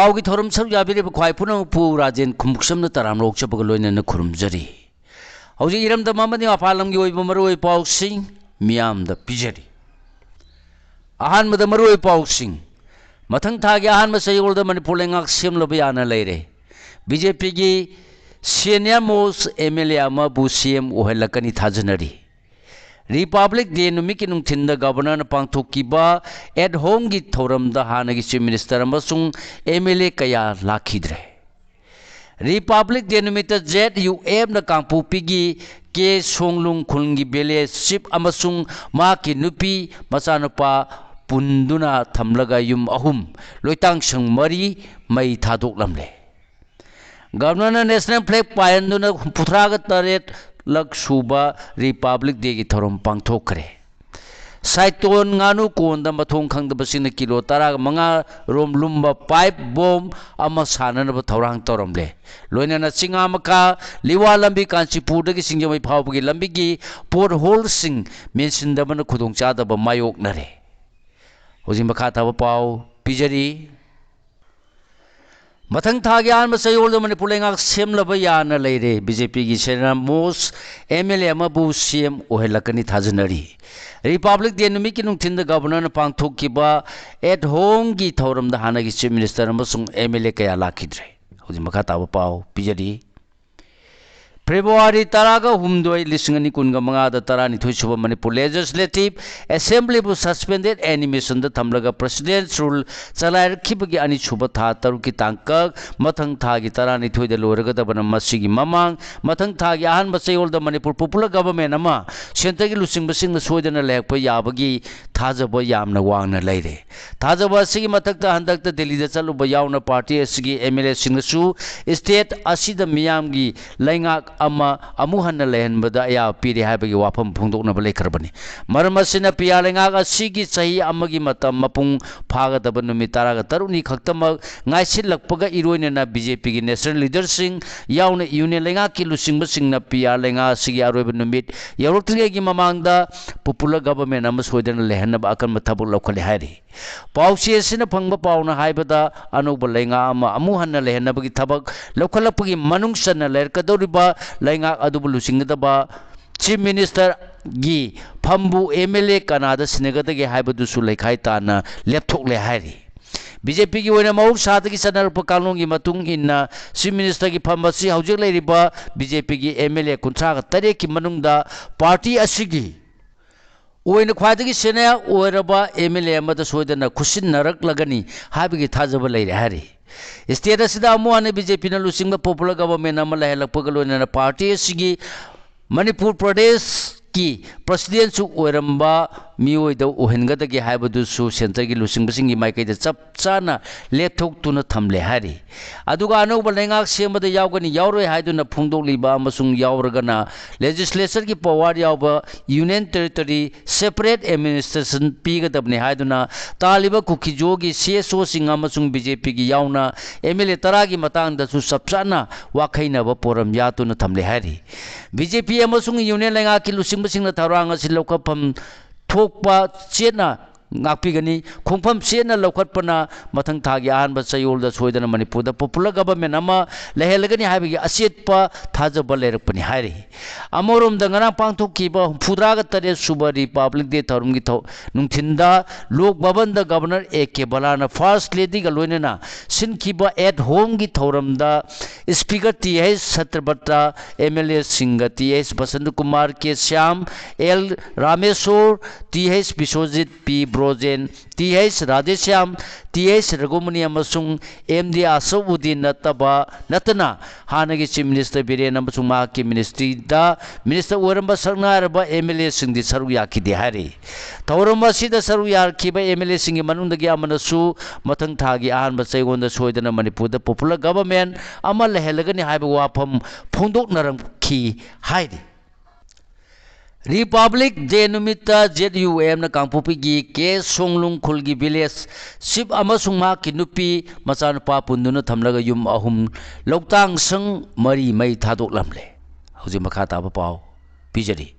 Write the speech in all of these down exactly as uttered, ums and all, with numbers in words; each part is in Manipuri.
ꯄꯥꯎꯒꯤ ꯊꯧꯔꯝ ꯁꯔꯨꯛ ꯌꯥꯕꯤꯔꯤꯕ ꯈ꯭ꯋꯥꯏ ꯄꯨꯝꯅꯃꯛꯄꯨ ꯔꯥꯖꯦꯟ ꯈꯨꯝꯕꯨꯛꯁꯝꯅ ꯇꯔꯥꯝꯅ ꯑꯣꯛꯆꯕꯒ ꯂꯣꯏꯅꯅ ꯈꯨꯔꯨꯝꯖꯔꯤ꯫ ꯍꯧꯖꯤꯛ ꯏꯔꯝꯗꯝ ꯑꯃꯗꯤ ꯃꯄꯥꯟ ꯂꯝꯒꯤ ꯑꯣꯏꯕ ꯃꯔꯨꯑꯣꯏꯕ ꯄꯥꯎꯁꯤꯡ ꯃꯤꯌꯥꯝꯗ ꯄꯤꯖꯔꯤ꯫ ꯑꯍꯥꯟꯕꯗ ꯃꯔꯨꯑꯣꯏꯕ ꯄꯥꯎꯁꯤꯡ꯫ ꯃꯊꯪ ꯊꯥꯒꯤ ꯑꯍꯥꯟꯕ ꯆꯌꯣꯜꯗ ꯃꯅꯤꯄꯨꯔ ꯂꯩꯉꯥꯛ ꯁꯦꯝꯂꯕ ꯌꯥꯅ ꯂꯩꯔꯦ꯫ ꯕꯤ ꯖꯦ ꯄꯤꯒꯤ senior most M L A ꯑꯃꯕꯨ C M ꯑꯣꯏꯍꯜꯂꯛꯀꯅꯤ ꯊꯥꯖꯅꯔꯤ꯫ Republic Day ꯅꯨꯃꯤꯠꯀꯤ ꯅꯨꯡꯊꯤꯟꯗ Governor ꯅ ꯄꯥꯡꯊꯣꯛꯈꯤꯕ at home ꯒꯤ ꯊꯧꯔꯝꯗ ꯍꯥꯟꯅꯒꯤ Chief Minister ꯑꯃꯁꯨꯡ M L A ꯀꯌꯥ ꯂꯥꯛꯈꯤꯗ꯭ꯔꯦ꯫ Republic Day ꯅꯨꯃꯤꯠꯇ Z U F ꯅ ꯀꯥꯡꯄꯣꯛꯄꯤꯒꯤ ꯀꯦ ꯁꯣꯡꯂꯨꯡ ꯈꯨꯜꯒꯤ village chief ꯑꯃꯁꯨꯡ ꯃꯍꯥꯛꯀꯤ ꯅꯨꯄꯤ ꯃꯆꯥꯅꯨꯄꯥ ꯄꯨꯟꯗꯨꯅ ꯊꯝꯂꯒ ꯌꯨꯝ ꯑꯍꯨꯝ, ꯂꯣꯏꯇꯥꯡꯁꯪ ꯃꯔꯤ ꯃꯩ ꯊꯥꯗꯣꯛꯂꯝꯂꯦ꯫ Governor ꯅ national flag ꯄꯥꯏꯍꯟꯗꯨꯅ ꯍꯨꯝꯐꯨꯇꯔꯥꯒ ꯇꯔꯦꯠ ꯂꯛ ꯁꯨꯕ Republic Day ꯒꯤ ꯊꯧꯔꯝ ꯄꯥꯡꯊꯣꯛꯈ꯭ꯔꯦ꯫ ꯁꯥꯏꯇꯣꯟ ꯉꯥꯅꯨ ꯀꯣꯟꯗ ꯃꯊꯣꯡ ꯈꯪꯗꯕꯁꯤꯡꯅ ꯀꯤꯂꯣ ꯇꯔꯥꯒ ꯃꯉꯥ ꯔꯣꯝ ꯂꯨꯝꯕ pipe bomb ꯑꯃ ꯁꯥꯅꯅꯕ ꯊꯧꯔꯥꯡ ꯇꯧꯔꯝꯂꯦ꯫ ꯂꯣꯏꯅꯅ ꯆꯤꯡꯉꯥꯃꯈꯥ ꯂꯤꯋꯥ ꯂꯝꯕꯤ ꯀꯥꯟꯆꯤꯄꯨꯔꯗꯒꯤ ꯁꯤꯡꯖꯃꯩ ꯐꯥꯎꯕꯒꯤ ꯂꯝꯕꯤꯒꯤ pothole ꯁꯤꯡ ꯃꯦꯟꯁꯤꯟꯗꯕꯅ ꯈꯨꯗꯣꯡꯆꯥꯗꯕ ꯃꯥꯌꯣꯛꯅꯔꯦ꯫ ꯍꯧꯖꯤꯛ ꯃꯈꯥ ꯇꯥꯕ ꯄꯥꯎ ꯄꯤꯖꯔꯤ꯫ ꯃꯊꯪ ꯊꯥꯒꯤ ꯑꯍꯥꯟꯕ ꯆꯌꯣꯜꯗ ꯃꯅꯤꯄꯨꯔ ꯂꯩꯉꯥꯛ ꯁꯦꯝꯂꯕ ꯌꯥꯅ ꯂꯩꯔꯦ꯫ ꯕꯤ ꯖꯦ ꯄꯤꯒꯤ senior most M L A ꯑꯃꯕꯨ C M ꯑꯣꯏꯍꯜꯂꯛꯀꯅꯤ ꯊꯥꯖꯅꯔꯤ꯫ Republic Day ꯅꯨꯃꯤꯠꯀꯤ ꯅꯨꯡꯊꯤꯟꯗ Governor ꯅ ꯄꯥꯡꯊꯣꯛꯈꯤꯕ at home ꯒꯤ ꯊꯧꯔꯝꯗ ꯍꯥꯟꯅꯒꯤ Chief Minister ꯑꯃꯁꯨꯡ M L A ꯀꯌꯥ ꯂꯥꯛꯈꯤꯗ꯭ꯔꯦ꯫ ꯍꯧꯖꯤꯛ ꯃꯈꯥ ꯇꯥꯕ ꯄꯥꯎ ꯄꯤꯖꯔꯤ꯫ February ꯇꯔꯥꯒ ꯍꯨꯝꯗꯣꯏ, ꯂꯤꯁꯤꯡ ꯑꯅꯤ ꯀꯨꯟꯒ ꯃꯉꯥꯗ ꯇꯔꯥꯅꯤꯊꯣꯏ ꯁꯨꯕ ꯃꯅꯤꯄꯨꯔ Legislative Assembly ꯕꯨ suspended animation ꯗ ꯊꯝꯂꯒ President's Rule ꯆꯂꯥꯏꯔꯛꯈꯤꯕꯒꯤ ꯑꯅꯤꯁꯨꯕ ꯊꯥ ꯇꯔꯨꯛꯀꯤ ꯇꯥꯡꯀꯛ ꯃꯊꯪ ꯊꯥꯒꯤ ꯇꯔꯥꯅꯤꯊꯣꯏꯗ ꯂꯣꯏꯔꯒꯗꯕꯅ ꯃꯁꯤꯒꯤ ꯃꯃꯥꯡ ꯃꯊꯪ ꯊꯥꯒꯤ ꯑꯍꯥꯟꯕ ꯆꯌꯣꯜꯗ ꯃꯅꯤꯄꯨꯔ Popular Government ꯑꯃ centre ꯒꯤ ꯂꯨꯆꯤꯡꯕꯁꯤꯡꯅ ꯁꯣꯏꯗꯅ ꯂꯩꯔꯛꯄ ꯌꯥꯕꯒꯤ ꯊꯥꯖꯕ ꯌꯥꯝꯅ ꯋꯥꯡꯅ ꯂꯩꯔꯦ꯫ ꯊꯥꯖꯕ ꯑꯁꯤꯒꯤ ꯃꯊꯛꯇ ꯍꯟꯗꯛꯇ ꯗꯤꯜꯂꯤꯗ ꯆꯠꯂꯨꯕ ꯌꯥꯎꯅ party ꯑꯁꯤꯒꯤ M L A ꯁꯤꯡꯅꯁꯨ state ꯑꯁꯤꯗ ꯃꯤꯌꯥꯝꯒꯤ ꯂꯩꯉꯥꯛ ꯑꯃ ꯑꯃꯨꯛ ꯍꯟꯅ ꯂꯩꯍꯟꯕꯗ ꯑꯌꯥꯕ ꯄꯤꯔꯦ ꯍꯥꯏꯕꯒꯤ ꯋꯥꯐꯝ ꯐꯣꯡꯗꯣꯛꯅꯕ ꯂꯩꯈ꯭ꯔꯕꯅꯤ꯫ ꯃꯔꯝ ꯑꯁꯤꯅ ꯄꯤ ꯑꯥꯔ ꯂꯩꯉꯥꯛ ꯑꯁꯤꯒꯤ ꯆꯍꯤ ꯑꯃꯒꯤ ꯃꯇꯝ ꯃꯄꯨꯡ ꯐꯥꯒꯗꯕ ꯅꯨꯃꯤꯠ ꯇꯔꯥꯒ ꯇꯔꯨꯛꯅꯤ ꯈꯛꯇꯃꯛ ꯉꯥꯏꯁꯤꯜꯂꯛꯄꯒ ꯏꯔꯣꯏꯅꯅ ꯕꯤ ꯖꯦ ꯄꯤꯒꯤ ꯅꯦꯁꯅꯦꯜ ꯂꯤꯗꯔꯁꯤꯡ ꯌꯥꯎꯅ ꯌꯨꯅꯤꯌꯟ ꯂꯩꯉꯥꯛꯀꯤ ꯂꯨꯆꯤꯡꯕꯁꯤꯡꯅ ꯄꯤ ꯑꯥꯔ ꯂꯩꯉꯥꯛ ꯑꯁꯤꯒꯤ ꯑꯔꯣꯏꯕ ꯅꯨꯃꯤꯠ ꯌꯧꯔꯛꯇ꯭ꯔꯤꯉꯩꯒꯤ ꯃꯃꯥꯡꯗ ꯄꯣꯄꯨꯂꯔ ꯒꯕꯔꯃꯦꯟ ꯑꯃ ꯁꯣꯏꯗꯅ ꯂꯩꯍꯟꯅꯕ ꯑꯀꯟꯕ ꯊꯕꯛ ꯂꯧꯈꯠꯂꯦ ꯍꯥꯏꯔꯤ꯫ ꯄꯥꯎꯆꯦ ꯑꯁꯤꯅ ꯐꯪꯕ ꯄꯥꯎꯅ ꯍꯥꯏꯕꯗ, ꯑꯅꯧꯕ ꯂꯩꯉꯥꯛ ꯑꯃ ꯑꯃꯨꯛ ꯍꯟꯅ ꯂꯩꯍꯟꯅꯕꯒꯤ ꯊꯕꯛ ꯂꯧꯈꯠꯂꯛꯄꯒꯤ ꯃꯅꯨꯡ ꯆꯟꯅ ꯂꯩꯔꯛꯀꯗꯧꯔꯤꯕ ꯂꯩꯉꯥꯛ ꯑꯗꯨꯕꯨ ꯂꯨꯆꯤꯡꯒꯗꯕ ꯆꯤꯐ ꯃꯤꯅꯤꯁꯇꯔꯒꯤ ꯐꯝꯕꯨ ꯑꯦꯝ ꯑꯦꯜ ꯑꯦ ꯀꯅꯥꯗ ꯁꯤꯟꯅꯒꯗꯒꯦ ꯍꯥꯏꯕꯗꯨꯁꯨ ꯂꯩꯈꯥꯏ ꯇꯥꯅ ꯂꯦꯞꯊꯣꯛꯂꯦ ꯍꯥꯏꯔꯤ꯫ ꯕꯤ ꯖꯦ ꯄꯤꯒꯤ ꯑꯣꯏꯅ ꯃꯍꯧꯁꯥꯗꯒꯤ ꯆꯠꯅꯔꯛꯄ ꯀꯥꯡꯂꯣꯟꯒꯤ ꯃꯇꯨꯡ ꯏꯟꯅ ꯆꯤꯐ ꯃꯤꯅꯤꯁꯇꯔꯒꯤ ꯐꯝ ꯑꯁꯤ ꯍꯧꯖꯤꯛ ꯂꯩꯔꯤꯕ ꯕꯤ ꯖꯦ ꯄꯤꯒꯤ ꯑꯦꯝ ꯑꯦꯜ ꯑꯦ ꯀꯨꯟꯊ꯭ꯔꯥꯒ ꯇꯔꯦꯠꯀꯤ ꯃꯅꯨꯡꯗ ꯄꯥꯔꯇꯤ ꯑꯁꯤꯒꯤ ꯑꯣꯏꯅ ꯈ꯭ꯋꯥꯏꯗꯒꯤ ꯁꯦꯅꯤꯌꯔ ꯑꯣꯏꯔꯕ ꯑꯦꯝ ꯑꯦꯜ ꯑꯦ ꯑꯃꯗ ꯁꯣꯏꯗꯅ ꯈꯨꯠꯁꯤꯟꯅꯔꯛꯂꯒꯅꯤ ꯍꯥꯏꯕꯒꯤ ꯊꯥꯖꯕ ꯂꯩꯔꯦ ꯍꯥꯏꯔꯤ꯫ ꯁ꯭ꯇꯦꯠ ꯑꯁꯤꯗ ꯑꯃꯨꯛ ꯍꯟꯅ ꯕꯤ ꯖꯦ ꯄꯤꯅ ꯂꯨꯆꯤꯡꯕ ꯄꯣꯄꯨꯂꯔ ꯒꯕꯔꯃꯦꯟ ꯑꯃ ꯂꯩꯍꯜꯂꯛꯄꯒ ꯂꯣꯏꯅꯅ ꯄꯥꯔꯇꯤ ꯑꯁꯤꯒꯤ ꯃꯅꯤꯄꯨꯔ ꯄ꯭ꯔꯗꯦꯁꯀꯤ ꯄ꯭ꯔꯁꯤꯗꯦꯟꯁꯨ ꯑꯣꯏꯔꯝꯕ ꯃꯤꯑꯣꯏꯗ ꯑꯣꯏꯍꯟꯒꯗꯒꯦ ꯍꯥꯏꯕꯗꯨꯁꯨ ꯁꯦꯟꯇꯔꯒꯤ ꯂꯨꯆꯤꯡꯕꯁꯤꯡꯒꯤ ꯃꯥꯏꯀꯩꯗ ꯆꯞ ꯆꯥꯅ ꯂꯦꯞꯊꯣꯛꯇꯨꯅ ꯊꯝꯂꯦ ꯍꯥꯏꯔꯤ꯫ ꯑꯗꯨꯒ ꯑꯅꯧꯕ ꯂꯩꯉꯥꯛ ꯁꯦꯝꯕꯗ ꯌꯥꯎꯒꯅꯤ ꯌꯥꯎꯔꯣꯏ ꯍꯥꯏꯗꯨꯅ ꯐꯣꯡꯗꯣꯛꯂꯤꯕ ꯑꯃꯁꯨꯡ ꯌꯥꯎꯔꯒꯅ ꯂꯦꯖꯤꯁꯂꯦꯆꯔꯒꯤ ꯄꯋꯥꯔ ꯌꯥꯎꯕ ꯌꯨꯅꯤꯌꯟ ꯇꯦꯔꯤꯇꯣꯔꯤ ꯁꯦꯄꯔꯦꯠ ꯑꯦꯗꯃꯤꯅꯤꯁꯇ꯭ꯔꯦꯁꯟ ꯄꯤꯒꯗꯕꯅꯤ ꯍꯥꯏꯗꯨꯅ ꯇꯥꯜꯂꯤꯕ ꯀꯨꯀꯤꯖꯣꯒꯤ ꯁꯤ ꯑꯦꯁ ꯑꯣꯁꯤꯡ ꯑꯃꯁꯨꯡ ꯕꯤ ꯖꯦ ꯄꯤꯒꯤ ꯌꯥꯎꯅ ꯑꯦꯝ ꯑꯦꯜ ꯑꯦ ꯇꯔꯥꯒꯤ ꯃꯇꯥꯡꯗꯁꯨ ꯆꯞ ꯆꯥꯅ ꯋꯥꯈꯩꯅꯕ ꯄꯣꯔꯝ ꯌꯥꯠꯇꯨꯅ ꯊꯝꯂꯦ ꯍꯥꯏꯔꯤ꯫ ꯕꯤ ꯖꯦ ꯄꯤ ꯑꯃꯁꯨꯡ ꯌꯨꯅꯤꯌꯟ ꯂꯩꯉꯥꯛꯀꯤ ꯂꯨꯆꯤꯡꯕꯁꯤꯡꯅ ꯊꯧꯔꯥꯡ ꯑꯁꯤ ꯂꯧꯈꯠꯐꯝ ꯊꯣꯛꯄ ꯆꯦꯠꯅ ꯉꯥꯛꯄꯤꯒꯅꯤ꯫ ꯈꯣꯡꯐꯝ ꯆꯦꯠꯅ ꯂꯧꯈꯠꯄꯅ ꯃꯊꯪ ꯊꯥꯒꯤ ꯑꯍꯥꯟꯕ ꯆꯌꯣꯜꯗ ꯁꯣꯏꯗꯅ ꯃꯅꯤꯄꯨꯔꯗ ꯄꯣꯄꯨꯂꯔ ꯒꯕꯔꯃꯦꯟ ꯑꯃ ꯂꯩꯍꯜꯂꯒꯅꯤ ꯍꯥꯏꯕꯒꯤ ꯑꯆꯦꯠꯄ ꯊꯥꯖꯕ ꯂꯩꯔꯛꯄꯅꯤ ꯍꯥꯏꯔꯤ꯫ ꯑꯃꯔꯣꯝꯗ ꯉꯔꯥꯡ ꯄꯥꯡꯊꯣꯛꯈꯤꯕ ꯍꯨꯝꯐꯨꯇꯔꯥꯒ ꯇꯔꯦꯠ ꯁꯨꯕ ꯔꯤꯄꯕ꯭ꯂꯤꯛ ꯗꯦ ꯊꯧꯔꯝꯒꯤ ꯊꯧ-, ꯅꯨꯡꯊꯤꯟꯗ ꯂꯣꯛ ꯚꯕꯟꯗ ꯒꯕꯔꯅꯔ ꯑꯦ ꯀꯦ ꯕꯂꯥꯅ ꯐꯥꯔꯁ ꯂꯦꯗꯤꯒ ꯂꯣꯏꯅꯅ ꯁꯤꯟꯈꯤꯕ ꯑꯦꯠ ꯍꯣꯝꯒꯤ ꯊꯧꯔꯝꯗ speaker T H Satyabrata, M L ꯑꯦꯁꯤꯡꯒ T H Basanta Kumar, K Shyam, L Rameshwor, T H Biswajit, P Rojen, T H Radheshyam, T H Raghumani ꯑꯃꯁꯨꯡ ꯑꯦꯝ ꯗꯤ ꯑꯁꯧꯕꯨꯗꯤꯟ ꯅꯠꯇꯕ, ꯅꯠꯇꯅ ꯍꯥꯟꯅꯒꯤ Chief Minister ꯕꯤꯔꯦꯟ ꯑꯃꯁꯨꯡ ꯃꯍꯥꯛꯀꯤ ministryꯗ minister ꯑꯣꯏꯔꯝꯕ ꯁꯛꯅꯥꯏꯔꯕ MLAꯁꯤꯡꯗꯤ ꯁꯔꯨꯛ ꯌꯥꯈꯤꯗꯦ ꯍꯥꯏꯔꯤ꯫ ꯊꯧꯔꯝ ꯑꯁꯤꯗ ꯁꯔꯨꯛ ꯌꯥꯈꯤꯕ MLAꯁꯤꯡꯒꯤ ꯃꯅꯨꯡꯗꯒꯤ ꯑꯃꯅꯁꯨ ꯃꯊꯪ ꯊꯥꯒꯤ ꯑꯍꯥꯟꯕ ꯆꯌꯣꯜꯗ ꯁꯣꯏꯗꯅ ꯃꯅꯤꯄꯨꯔꯗ popular government ꯑꯃ ꯂꯩꯍꯜꯂꯒꯅꯤ ꯍꯥꯏꯕ ꯋꯥꯐꯝ ꯐꯣꯡꯗꯣꯛꯅꯔꯝꯈꯤ ꯍꯥꯏꯔꯤ꯫ Republic Day ꯅꯨꯃꯤꯠꯇ ZUMꯅ ꯀꯥꯡꯄꯣꯛꯄꯤꯒꯤ ꯀꯦ ꯁꯣꯡꯂꯨꯡ ꯈꯨꯜꯒꯤ village chief ꯑꯃꯁꯨꯡ ꯃꯍꯥꯛꯀꯤ ꯅꯨꯄꯤ ꯃꯆꯥꯅꯨꯄꯥ ꯄꯨꯟꯗꯨꯅ ꯊꯝꯂꯒ ꯌꯨꯝ ꯑꯍꯨꯝ ꯂꯧꯇꯥꯡ ꯁꯪ ꯃꯔꯤ ꯃꯩ ꯊꯥꯗꯣꯛꯂꯝꯂꯦ꯫ ꯍꯧꯖꯤꯛ ꯃꯈꯥ ꯇꯥꯕ ꯄꯥꯎ ꯄꯤꯖꯔꯤ꯫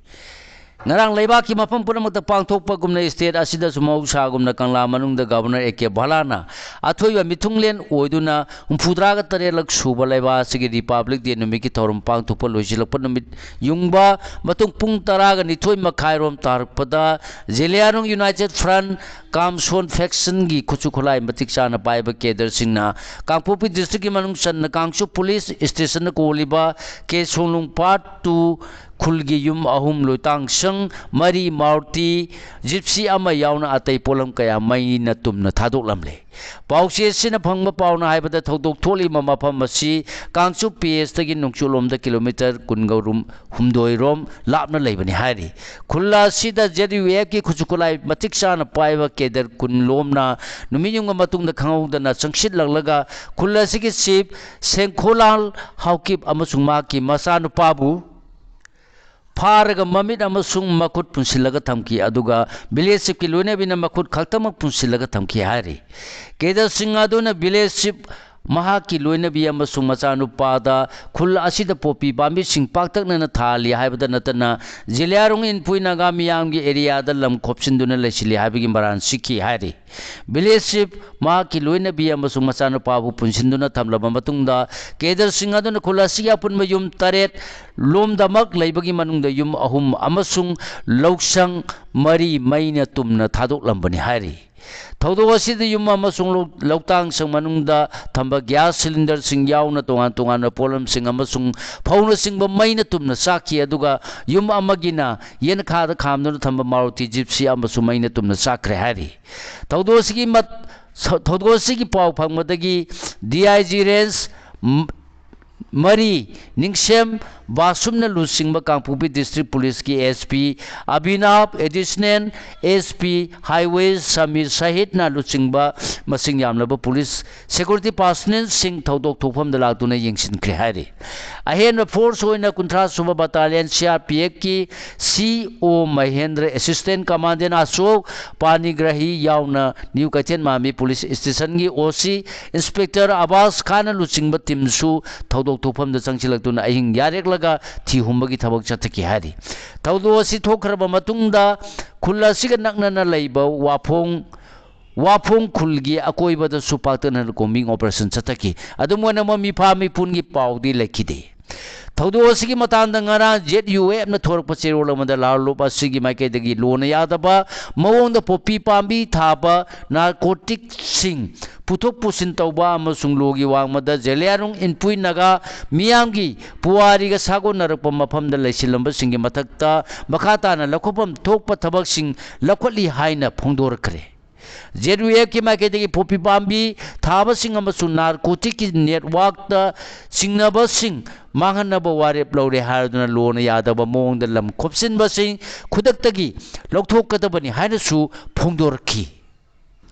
ꯉꯔꯥꯡ ꯂꯩꯕꯥꯛꯀꯤ ꯃꯐꯝ ꯄꯨꯝꯅꯃꯛꯇ ꯄꯥꯡꯊꯣꯛꯄꯒꯨꯝꯅ state ꯑꯁꯤꯗꯁꯨ ꯃꯍꯧꯁꯥꯒꯨꯝꯅ ꯀꯪꯂꯥ ꯃꯅꯨꯡꯗ Governor A K ꯚꯥꯂꯥꯅ ꯑꯊꯣꯏꯕ ꯃꯤꯊꯨꯡꯂꯦꯟ ꯑꯣꯏꯗꯨꯅ ꯍꯨꯝꯐꯨꯇꯔꯥꯒ ꯇꯔꯦꯠꯂꯛ ꯁꯨꯕ ꯂꯩꯕꯥꯛ ꯑꯁꯤꯒꯤ Republic Day ꯅꯨꯃꯤꯠꯀꯤ ꯊꯧꯔꯝ ꯄꯥꯡꯊꯣꯛꯄ ꯂꯣꯏꯁꯤꯜꯂꯛꯄ ꯅꯨꯃꯤꯠ ꯌꯨꯡꯕ ꯃꯇꯨꯡ ꯄꯨꯡ ꯇꯔꯥꯒ ꯅꯤꯊꯣꯏ ꯃꯈꯥꯏꯔꯣꯝ ꯇꯥꯔꯛꯄꯗ ꯖꯦꯂꯤꯌꯥꯡꯔꯣꯡ United Front ꯀꯥꯝꯁꯣꯟ factionꯒꯤ ꯈꯨꯠꯁꯨ ꯈꯨꯠꯂꯥꯏ ꯃꯇꯤꯛ ꯆꯥꯅ ꯄꯥꯏꯕ cadreꯁꯤꯡꯅ ꯀꯥꯡꯄꯣꯛꯄꯤ districtꯀꯤ ꯃꯅꯨꯡ ꯆꯟꯅ ꯀꯥꯡꯆꯨꯞ police stationꯗ ꯀꯣꯜꯂꯤꯕ ꯀꯦ ꯁꯣꯡꯂꯨꯡ Part Two ꯈꯨꯜꯒꯤ ꯌꯨꯝ ꯑꯍꯨꯝ, ꯂꯣꯏꯇꯥꯡ ꯁꯪ ꯃꯔꯤ, ꯃꯥꯔꯨꯇꯤ Gypsy ꯑꯃ ꯌꯥꯎꯅ ꯑꯇꯩ ꯄꯣꯠꯂꯝ ꯀꯌꯥ ꯃꯩꯅ ꯇꯨꯝꯅ ꯊꯥꯗꯣꯛꯂꯝꯂꯦ꯫ ꯄꯥꯎꯆꯦꯁꯤꯅ ꯐꯪꯕ ꯄꯥꯎꯅ ꯍꯥꯏꯕꯗ, ꯊꯧꯗꯣꯛ ꯊꯣꯛꯂꯤꯕ ꯃꯐꯝ ꯑꯁꯤ ꯀꯥꯡꯆꯨꯞ P Sꯗꯒꯤ ꯅꯣꯡꯆꯨꯞꯂꯣꯝꯗ kilometre ꯀꯨꯟꯒ ꯍꯨꯝꯗꯣꯏ ꯔꯣꯝ ꯂꯥꯞꯅ ꯂꯩꯕꯅꯤ ꯍꯥꯏꯔꯤ꯫ ꯈꯨꯜ ꯑꯁꯤꯗ ZUFꯀꯤ ꯈꯨꯠꯁꯨ ꯈꯨꯠꯂꯥꯏ ꯃꯇꯤꯛ ꯆꯥꯅ ꯄꯥꯏꯕ cadre ꯀꯨꯟ ꯂꯣꯝꯅ ꯅꯨꯃꯤꯠ ꯌꯨꯡꯕ ꯃꯇꯨꯡꯗ ꯈꯪꯍꯧꯗꯅ ꯆꯪꯁꯤꯜꯂꯛꯂꯒ ꯈꯨꯜ ꯑꯁꯤꯒꯤ chief ꯁꯦꯡꯈꯣꯂꯥꯜ ꯍꯥꯎꯀꯤꯞ ꯑꯃꯁꯨꯡ ꯃꯍꯥꯛꯀꯤ ꯃꯆꯥꯅꯨꯄꯥꯕꯨ ꯐꯥꯔꯒ ꯃꯃꯤꯠ ꯑꯃꯁꯨꯡ ꯃꯈꯨꯠ ꯄꯨꯟꯁꯤꯜꯂꯒ ꯊꯝꯈꯤ, ꯑꯗꯨꯒ village chiefꯀꯤ ꯂꯣꯏꯅꯕꯤꯅ ꯃꯈꯨꯠ ꯈꯛꯇꯃꯛ ꯄꯨꯟꯁꯤꯜꯂꯒ ꯊꯝꯈꯤ ꯍꯥꯏꯔꯤ꯫ Cadreꯁꯤꯡ ꯑꯗꯨꯅ village chief ꯃꯍꯥꯛꯀꯤ ꯂꯣꯏꯅꯕꯤ ꯑꯃꯁꯨꯡ ꯃꯆꯥꯅꯨꯄꯥꯗ ꯈꯨꯜ ꯑꯁꯤꯗ ꯄꯣꯄꯤ ꯄꯥꯝꯕꯤꯁꯤꯡ ꯄꯥꯛꯇꯛꯅꯅ ꯊꯥꯍꯜꯂꯤ ꯍꯥꯏꯕꯗ ꯅꯠꯇꯅ, ꯖꯦꯂꯤꯌꯥꯡꯔꯣꯡ ꯏꯟꯄꯨꯏ ꯅꯥꯒꯥ ꯃꯤꯌꯥꯝꯒꯤ areaꯗ ꯂꯝ ꯈꯣꯞꯆꯤꯟꯗꯨꯅ ꯂꯩꯁꯤꯜꯂꯤ ꯍꯥꯏꯕꯒꯤ ꯃꯔꯥꯜ ꯁꯤꯈꯤ ꯍꯥꯏꯔꯤ꯫ Village chief ꯃꯍꯥꯛꯀꯤ ꯂꯣꯏꯅꯕꯤ ꯑꯃꯁꯨꯡ ꯃꯆꯥꯅꯨꯄꯥꯕꯨ ꯄꯨꯟꯁꯤꯟꯗꯨꯅ ꯊꯝꯂꯕ ꯃꯇꯨꯡꯗ, cadreꯁꯤꯡ ꯑꯗꯨꯅ ꯈꯨꯜ ꯑꯁꯤꯒꯤ ꯑꯄꯨꯟꯕ ꯌꯨꯝ ꯇꯔꯦꯠ ꯂꯣꯝꯗꯃꯛ ꯂꯩꯕꯒꯤ ꯃꯅꯨꯡꯗ ꯌꯨꯝ ꯑꯍꯨꯝ ꯑꯃꯁꯨꯡ ꯂꯧꯁꯪ ꯃꯔꯤ ꯃꯩꯅ ꯇꯨꯝꯅ ꯊꯥꯗꯣꯛꯂꯝꯕꯅꯤ ꯍꯥꯏꯔꯤ꯫ ꯊꯧꯗꯣꯛ ꯑꯁꯤꯗ ꯌꯨꯝ ꯑꯃꯁꯨꯡ ꯂꯧ-, ꯂꯧꯇꯥꯡꯁꯪ ꯃꯅꯨꯡꯗ ꯊꯝꯕ ꯒ꯭ꯌꯥꯁ ꯁꯤꯂꯤꯟꯗꯔꯁꯤꯡ ꯌꯥꯎꯅ ꯇꯣꯉꯥꯟ ꯇꯣꯉꯥꯟꯕ ꯄꯣꯠꯂꯝꯁꯤꯡ ꯑꯃꯁꯨꯡ ꯐꯧꯅꯆꯤꯡꯕ ꯃꯩꯅ ꯇꯨꯝꯅ ꯆꯥꯛꯈꯤ, ꯑꯗꯨꯒ ꯌꯨꯝ ꯑꯃꯒꯤꯅ ꯌꯦꯅꯈꯥꯗ ꯈꯥꯝꯗꯨꯅ ꯊꯝꯕ ꯃꯥꯔꯨꯇꯤ ꯖꯤꯞꯁꯤ ꯑꯃꯁꯨ ꯃꯩꯅ ꯇꯨꯝꯅ ꯆꯥꯛꯈ꯭ꯔꯦ ꯍꯥꯏꯔꯤ꯫ ꯊꯧꯗꯣꯛ ꯑꯁꯤꯒꯤ ꯃꯠ-, ꯊꯧꯗꯣꯛ ꯑꯁꯤꯒꯤ ꯄꯥꯎ ꯐꯪꯕꯗꯒꯤ ꯗꯤ ꯑꯥꯏ ꯖꯤ ꯔꯦꯟꯖ ꯃꯔꯤ, ꯅꯤꯡꯁꯦꯝ ꯕꯥꯁꯨꯝꯅ ꯂꯨꯆꯤꯡꯕ ꯀꯥꯡꯄꯣꯛꯄꯤ ꯗꯤꯁꯇ꯭ꯔꯤꯛ ꯄꯨꯂꯤꯁꯀꯤ ꯑꯦꯁ ꯄꯤ ꯑꯕꯤꯅꯥꯕ, additional S P highway Samir ꯁꯍꯤꯗꯅ ꯂꯨꯆꯤꯡꯕ ꯃꯁꯤꯡ ꯌꯥꯝꯂꯕ ꯄꯨꯂꯤꯁ ꯁꯦꯀ꯭ꯌꯨꯔꯤꯇꯤ ꯄꯥꯔꯁꯅꯦꯜꯁꯤꯡ ꯊꯧꯗꯣꯛ ꯊꯣꯛꯐꯝꯗ ꯂꯥꯛꯇꯨꯅ ꯌꯦꯡꯁꯤꯟꯈ꯭ꯔꯦ ꯍꯥꯏꯔꯤ꯫ ꯑꯍꯦꯟꯕ ꯐꯣꯔꯁ ꯑꯣꯏꯅ ꯀꯨꯟꯊ꯭ꯔꯥ ꯁꯨꯕ ꯕꯠꯇꯥꯂꯤꯌꯟ ꯁꯤ ꯑꯥꯔ ꯄꯤ ꯑꯦꯐꯀꯤ ꯁꯤ ꯑꯣ ꯃꯍꯦꯟꯗ꯭ꯔ, ꯑꯦꯁꯤꯁꯇꯦꯟ ꯀꯃꯥꯟꯗꯦꯟ ꯑꯁꯣꯛ ꯄꯥꯅꯤꯒ꯭ꯔꯍꯤ ꯌꯥꯎꯅ ꯅ꯭ꯌꯨ ꯀꯩꯊꯦꯜ ꯃꯥꯟꯕꯤ ꯄꯨꯂꯤꯁ ꯁ꯭ꯇꯦꯁꯟꯒꯤ ꯑꯣ ꯁꯤ ꯏꯟꯁꯄꯦꯛꯇꯔ ꯑꯕꯥꯁ ꯈꯥꯟꯅ ꯂꯨꯆꯤꯡꯕ ꯇꯤꯝꯁꯨ ꯊꯧꯗꯣꯛ ꯊꯣꯛꯐꯝꯗ ꯆꯪꯁꯤꯜꯂꯛꯇꯨꯅ ꯑꯍꯤꯡ ꯌꯥꯔꯦꯛꯂꯒ ꯊꯤ ꯍꯨꯝꯕꯒꯤ ꯊꯕꯛ ꯆꯠꯊꯈꯤ ꯍꯥꯏꯔꯤ꯫ ꯊꯧꯗꯣꯛ ꯑꯁꯤ ꯊꯣꯛꯈ꯭ꯔꯕ ꯃꯇꯨꯡꯗ ꯈꯨꯜ ꯑꯁꯤꯒ ꯅꯛꯅꯅ ꯂꯩꯕ ꯋꯥꯐꯣꯡ, ꯋꯥꯐꯣꯡ ꯈꯨꯜꯒꯤ ꯑꯀꯣꯏꯕꯗꯁꯨ ꯄꯥꯛꯇꯛꯅꯅ ꯀꯣꯝꯕꯤꯡ ꯑꯣꯄꯔꯦꯁꯟ ꯆꯠꯊꯈꯤ꯫ ꯑꯗꯨꯝ ꯑꯣꯏꯅꯃꯛ ꯃꯤꯐꯥ ꯃꯤꯄꯨꯟꯒꯤ ꯄꯥꯎꯗꯤ ꯂꯩꯈꯤꯗꯦ꯫ ꯊꯧꯗꯣꯛ ꯑꯁꯤꯒꯤ ꯃꯇꯥꯡꯗ ꯉꯔꯥꯡ ꯖꯦꯠ ꯌꯨ ꯑꯦꯐꯅ ꯊꯣꯔꯛꯄ ꯆꯦꯔꯣꯜ ꯑꯃꯗ ꯂꯥꯜꯂꯨꯞ ꯑꯁꯤꯒꯤ ꯃꯥꯏꯀꯩꯗꯒꯤ ꯂꯣꯅ ꯌꯥꯗꯕ ꯃꯑꯣꯡꯗ ꯄꯣꯄꯤ ꯄꯥꯝꯕꯤ ꯊꯥꯕ, ꯅꯥꯔꯀꯣꯇꯤꯛꯁꯤꯡ ꯄꯨꯊꯣꯛ ꯄꯨꯁꯤꯟ ꯇꯧꯕ ꯑꯃꯁꯨꯡ ꯂꯣꯒꯤ ꯋꯥꯡꯃꯗ ꯖꯦꯂꯤꯌꯥꯡꯔꯣꯡ ꯏꯟꯄꯨꯏ ꯅꯥꯒꯥ ꯃꯤꯌꯥꯝꯒꯤ ꯄꯨꯋꯥꯔꯤꯒ ꯁꯥꯒꯣꯟꯅꯔꯛꯄ ꯃꯐꯝꯗ ꯂꯩꯁꯤꯜꯂꯝꯕꯁꯤꯡꯒꯤ ꯃꯊꯛꯇ ꯃꯈꯥ ꯇꯥꯅ ꯂꯧꯈꯠꯐꯝ ꯊꯣꯛꯄ ꯊꯕꯛꯁꯤꯡ ꯂꯧꯈꯠꯂꯤ ꯍꯥꯏꯅ ꯐꯣꯡꯗꯣꯔꯛꯈ꯭ꯔꯦ꯫ ꯖꯦꯠ ꯌꯨ ꯑꯦꯐꯀꯤ ꯃꯥꯏꯀꯩꯗꯒꯤ ꯄꯣꯄꯤ ꯄꯥꯝꯕꯤ ꯊꯥꯕꯁꯤꯡ ꯑꯃꯁꯨꯡ ꯅꯥꯔꯀꯣꯇꯤꯛꯀꯤ ꯅꯦꯠꯋꯥꯛꯇ ꯆꯤꯡꯅꯕꯁꯤꯡ ꯃꯥꯡꯍꯟꯅꯕ ꯋꯥꯔꯦꯞ ꯂꯧꯔꯦ ꯍꯥꯏꯗꯨꯅ ꯂꯣꯅ ꯌꯥꯗꯕ ꯃꯑꯣꯡꯗ ꯂꯝ ꯈꯣꯞꯆꯤꯟꯕꯁꯤꯡ ꯈꯨꯗꯛꯇꯒꯤ ꯂꯧꯊꯣꯛꯀꯗꯕꯅꯤ ꯍꯥꯏꯅꯁꯨ ꯐꯣꯡꯗꯣꯔꯛꯈꯤ꯫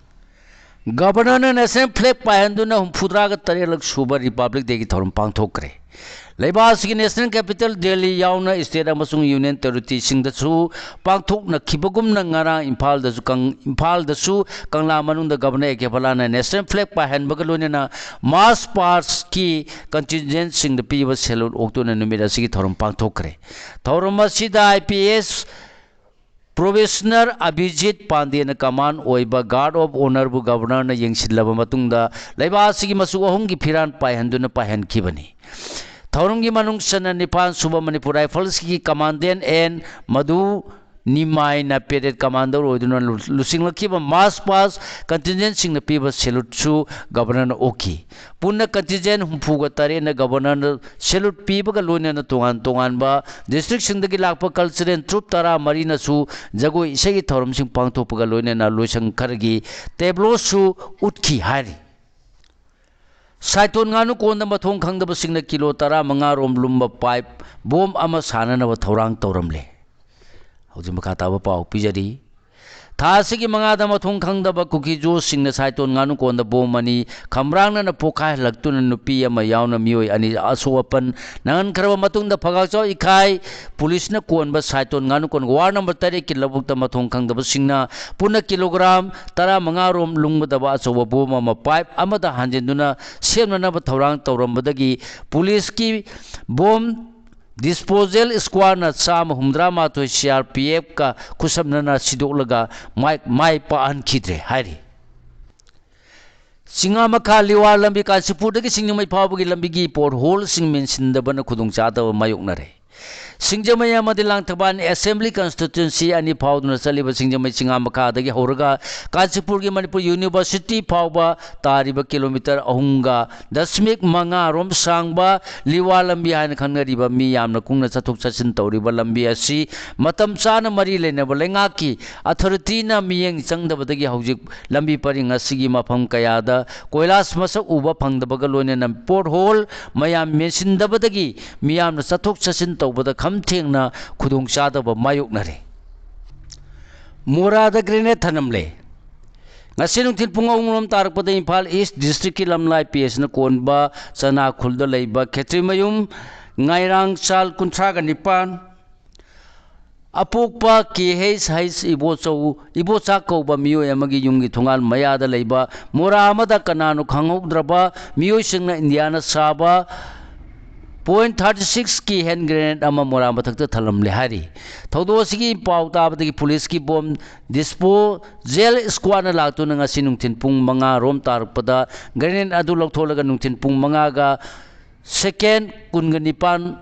ꯒꯕꯔꯅꯔꯅ ꯅꯦꯁꯅꯦꯜ ꯐ꯭ꯂꯦꯒ ꯄꯥꯏꯍꯟꯗꯨꯅ ꯍꯨꯝꯐꯨꯇꯔꯥꯒ ꯇꯔꯦꯠꯂꯛ ꯁꯨꯕ ꯔꯤꯄꯕ꯭ꯂꯤꯛ ꯗꯦꯒꯤ ꯊꯧꯔꯝ ꯄꯥꯡꯊꯣꯛꯈ꯭ꯔꯦ꯫ ꯂꯩꯕꯥꯛ ꯑꯁꯤꯒꯤ ꯅꯦꯁꯅꯦꯜ ꯀꯦꯄꯤꯇꯦꯜ ꯗꯦꯜꯂꯤ ꯌꯥꯎꯅ ꯁ꯭ꯇꯦꯠ ꯑꯃꯁꯨꯡ ꯌꯨꯅꯤꯌꯟ ꯇꯦꯔꯤꯇꯣꯔꯤꯁꯤꯡꯗꯁꯨ ꯄꯥꯡꯊꯣꯛꯅꯈꯤꯕꯒꯨꯝꯅ ꯉꯔꯥꯡ ꯏꯝꯐꯥꯜꯗꯁꯨ ꯀꯪ-, ꯏꯝꯐꯥꯜꯗꯁꯨ ꯀꯪꯂꯥ ꯃꯅꯨꯡꯗ ꯒꯕꯔꯅꯔ ꯑꯦ ꯀꯦ ꯕꯂꯥꯅ ꯅꯦꯁꯅꯦꯜ ꯐ꯭ꯂꯦꯒ ꯄꯥꯏꯍꯟꯕꯒ ꯂꯣꯏꯅꯅ ꯃꯥꯔꯆ ꯄꯥꯁꯀꯤ ꯀꯟꯇꯤꯟꯖꯦꯟꯁꯤꯡꯗ ꯄꯤꯕ ꯁꯦꯂꯨꯠ ꯑꯣꯛꯇꯨꯅ ꯅꯨꯃꯤꯠ ꯑꯁꯤꯒꯤ ꯊꯧꯔꯝ ꯄꯥꯡꯊꯣꯛꯈ꯭ꯔꯦ꯫ ꯊꯧꯔꯝ ꯑꯁꯤꯗ ꯑꯥꯏ ꯄꯤ ꯑꯦꯁ ꯄ꯭ꯔꯣꯕꯦꯁꯅꯔ ꯑꯚꯤꯖꯤꯠ ꯄꯥꯟꯗꯦꯅ ꯀꯃꯥꯟ ꯑꯣꯏꯕ ꯒꯥꯔꯗ ꯑꯣꯐ ꯑꯣꯅꯔꯕꯨ ꯒꯕꯔꯅꯔꯅ ꯌꯦꯡꯁꯤꯜꯂꯕ ꯃꯇꯨꯡꯗ ꯂꯩꯕꯥꯛ ꯑꯁꯤꯒꯤ ꯃꯆꯨ ꯑꯍꯨꯝꯒꯤ ꯐꯤꯔꯥꯟ ꯄꯥꯏꯍꯟꯗꯨꯅ ꯄꯥꯏꯍꯟꯈꯤꯕꯅꯤ꯫ ꯊꯧꯔꯝꯒꯤ ꯃꯅꯨꯡ ꯆꯟꯅ ꯅꯤꯄꯥꯟ ꯁꯨꯕ ꯃꯅꯤꯄꯨꯔ ꯔꯥꯏꯐꯜꯁꯀꯤ ꯀꯃꯥꯟꯗꯦꯟ ꯑꯦꯟ ꯃꯙꯨ ꯅꯤꯃꯥꯏꯅ parade commander ꯑꯣꯏꯗꯨꯅ ꯂꯨ-, ꯂꯨꯆꯤꯡꯂꯛꯈꯤꯕ march past contingentꯁꯤꯡꯅ ꯄꯤꯕ saluteꯁꯨ governorꯅ ꯑꯣꯛꯈꯤ꯫ ꯄꯨꯟꯅ contingent ꯍꯨꯝꯐꯨꯒ ꯇꯔꯦꯠꯅ governorꯅ salute ꯄꯤꯕꯒ ꯂꯣꯏꯅꯅ ꯇꯣꯉꯥꯟ ꯇꯣꯉꯥꯟꯕ districtꯁꯤꯡꯗꯒꯤ ꯂꯥꯛꯄ cultural troupe ꯇꯔꯥꯃꯔꯤꯅꯁꯨ ꯖꯒꯣꯏ ꯏꯁꯩꯒꯤ ꯊꯧꯔꯝꯁꯤꯡ ꯄꯥꯡꯊꯣꯛꯄꯒ ꯂꯣꯏꯅꯅ ꯂꯣꯏꯁꯪ ꯈꯔꯒꯤ tableauꯁꯨ ꯎꯠꯈꯤ ꯍꯥꯏꯔꯤ꯫ ꯁꯥꯏꯇꯣꯟ ꯉꯥꯅꯨꯀꯣꯟꯗ ꯃꯊꯣꯡ ꯈꯪꯗꯕꯁꯤꯡꯅ ꯀꯤꯂꯣ ꯇꯔꯥꯃꯉꯥ ꯔꯣꯝ ꯂꯨꯝꯕ pipe bomb ꯑꯃ ꯁꯥꯅꯅꯕ ꯊꯧꯔꯥꯡ ꯇꯧꯔꯝꯂꯦ꯫ ꯍꯧꯖꯤꯛ ꯃꯈꯥ ꯇꯥꯕ ꯄꯥꯎ ꯄꯤꯖꯔꯤ꯫ ꯊꯥ ꯑꯁꯤꯒꯤ ꯃꯉꯥꯗ ꯃꯊꯣꯡ ꯈꯪꯗꯕ ꯀꯨꯀꯤ-ꯖꯣꯁꯤꯡꯅ ꯁꯥꯏꯇꯣꯟ ꯉꯥꯅꯨꯀꯣꯟꯗ bomb ꯑꯅꯤ ꯈꯝꯕ꯭ꯔꯥꯡꯅꯅ ꯄꯣꯈꯥꯏꯍꯜꯂꯛꯇꯨꯅ ꯅꯨꯄꯤ ꯑꯃ ꯌꯥꯎꯅ ꯃꯤꯑꯣꯏ ꯑꯅꯤ ꯑꯁꯣꯛ ꯑꯄꯟ ꯅꯪꯍꯟꯈ꯭ꯔꯕ ꯃꯇꯨꯡꯗ ꯐꯒꯥꯛꯆꯥꯎ ꯏꯈꯥꯏ ꯄꯨꯂꯤꯁꯅ ꯀꯣꯟꯕ ꯁꯥꯏꯇꯣꯟ ꯉꯥꯅꯨꯀꯣꯟ ward number ꯇꯔꯦꯠꯀꯤ ꯂꯧꯕꯨꯛꯇ ꯃꯊꯣꯡ ꯈꯪꯗꯕꯁꯤꯡꯅ ꯄꯨꯟꯅ ꯀꯤꯂꯣꯒ꯭ꯔꯥꯝ ꯇꯔꯥꯃꯉꯥ ꯔꯣꯝ ꯂꯨꯝꯒꯗꯕ ꯑꯆꯧꯕ bomb ꯑꯃ pipe ꯑꯃꯗ ꯍꯥꯟꯖꯤꯟꯗꯨꯅ ꯁꯦꯝꯅꯅꯕ ꯊꯧꯔꯥꯡ ꯇꯧꯔꯝꯕꯗꯒꯤ ꯄꯨꯂꯤꯁꯀꯤ bomb disposal squadꯅ ꯆꯥꯝꯃ ꯍꯨꯝꯗ꯭ꯔꯥ ꯃꯥꯊꯣꯏ CRPFꯀ ꯈꯨꯠꯁꯝꯅꯅ ꯁꯤꯗꯣꯛꯂꯒ ꯃꯥꯏ, ꯃꯥꯏ ꯄꯥꯛꯍꯟꯈꯤꯗ꯭ꯔꯦ ꯍꯥꯏꯔꯤ꯫ ꯆꯤꯡꯉꯥꯃꯈꯥ ꯂꯤꯋꯥ ꯂꯝꯕꯤ ꯀꯥꯟꯆꯤꯄꯨꯔꯗꯒꯤ ꯁꯤꯡꯖꯃꯩ ꯐꯥꯎꯕꯒꯤ ꯂꯝꯕꯤꯒꯤ potholeꯁꯤꯡ ꯃꯦꯟꯁꯤꯟꯗꯕꯅ ꯈꯨꯗꯣꯡꯆꯥꯗꯕ ꯃꯥꯌꯣꯛꯅꯔꯦ꯫ ꯁꯤꯡꯖꯃꯩ ꯑꯃꯗꯤ ꯂꯥꯡꯊꯕꯥꯜ assembly constituency ꯑꯅꯤ ꯐꯥꯎꯗꯨꯅ ꯆꯠꯂꯤꯕ ꯁꯤꯡꯖꯃꯩ ꯆꯤꯡꯉꯥꯃꯈꯥꯗꯒꯤ ꯍꯧꯔꯒ ꯀꯥꯟꯆꯤꯄꯨꯔꯒꯤ ꯃꯅꯤꯄꯨꯔ university ꯐꯥꯎꯕ ꯇꯥꯔꯤꯕ kilometre ꯑꯍꯨꯝꯒ ꯗꯁꯃꯤꯛ ꯃꯉꯥ ꯔꯣꯝ ꯁꯥꯡꯕ ꯂꯤꯋꯥ ꯂꯝꯕꯤ ꯍꯥꯏꯅ ꯈꯪꯅꯔꯤꯕ ꯃꯤ ꯌꯥꯝꯅ ꯀꯨꯡꯅ ꯆꯠꯊꯣꯛ ꯆꯠꯁꯤꯟ ꯇꯧꯔꯤꯕ ꯂꯝꯕꯤ ꯑꯁꯤ ꯃꯇꯝ ꯆꯥꯅ ꯃꯔꯤ ꯂꯩꯅꯕ ꯂꯩꯉꯥꯛꯀꯤ authorityꯅ ꯃꯤꯠꯌꯦꯡ ꯆꯪꯗꯕꯗꯒꯤ ꯍꯧꯖꯤꯛ ꯂꯝꯕꯤ ꯄꯔꯤꯡ ꯑꯁꯤꯒꯤ ꯃꯐꯝ ꯀꯌꯥꯗ ꯀꯣꯏꯂꯥꯁ ꯃꯁꯛ ꯎꯕ ꯐꯪꯗꯕꯒ ꯂꯣꯏꯅꯅ pothole ꯃꯌꯥꯝ ꯃꯦꯟꯁꯤꯟꯗꯕꯗꯒꯤ ꯃꯤꯌꯥꯝꯅ ꯆꯠꯊꯣꯛ ꯆꯠꯁꯤꯟ ꯇꯧꯕꯗ ꯈꯝ ꯊꯦꯡꯅ ꯈꯨꯗꯣꯡꯆꯥꯗꯕ ꯃꯥꯌꯣꯛꯅꯔꯦ꯫ ꯃꯣꯔꯥꯗ grenade ꯊꯅꯝꯂꯦ꯫ ꯉꯁꯤ ꯅꯨꯡꯊꯤꯜ ꯄꯨꯡ ꯑꯍꯨꯝ ꯔꯣꯝ ꯇꯥꯔꯛꯄꯗ ꯏꯝꯐꯥꯜ East districtꯀꯤ ꯂꯝꯂꯥꯏ PSꯅ ꯀꯣꯟꯕ ꯆꯅꯥꯈꯨꯜꯗ ꯂꯩꯕ ꯈꯦꯇ꯭ꯔꯤꯃꯌꯨꯝ ꯉꯥꯏꯔꯥꯡꯆꯥꯜ ꯀꯨꯟꯊ꯭ꯔꯥꯒ ꯅꯤꯄꯥꯟ, ꯑꯄꯣꯛꯄ KH ꯍꯩꯁ ꯏꯕꯣꯆꯧ, ꯏꯕꯣꯆꯥ ꯀꯧꯕ ꯃꯤꯑꯣꯏ ꯑꯃꯒꯤ ꯌꯨꯝꯒꯤ ꯊꯣꯡꯒꯥꯜ ꯃꯌꯥꯗ ꯂꯩꯕ ꯃꯣꯔꯥ ꯑꯃꯗ ꯀꯅꯥꯅꯣ ꯈꯪꯍꯧꯗ꯭ꯔꯕ ꯃꯤꯑꯣꯏꯁꯤꯡꯅ ꯏꯟꯗꯤꯌꯥꯅ ꯁꯥꯕ point thirty sixꯀꯤ hand grenade ꯑꯃ ꯃꯣꯔꯥ ꯃꯊꯛꯇ ꯊꯜꯂꯝꯂꯦ ꯍꯥꯏꯔꯤ꯫ ꯊꯧꯗꯣꯛ ꯑꯁꯤꯒꯤ ꯄꯥꯎ ꯇꯥꯕꯗꯒꯤ ꯄꯨꯂꯤꯁꯀꯤ bomb disposal squadꯅ ꯂꯥꯛꯇꯨꯅ ꯉꯁꯤ ꯅꯨꯡꯊꯤꯜ ꯄꯨꯡ ꯃꯉꯥ ꯔꯣꯝ ꯇꯥꯔꯛꯄꯗ grenade ꯑꯗꯨ ꯂꯧꯊꯣꯛꯂꯒ ꯅꯨꯡꯊꯤꯜ ꯄꯨꯡ ꯃꯉꯥꯒ second ꯀꯨꯟꯒ ꯅꯤꯄꯥꯟ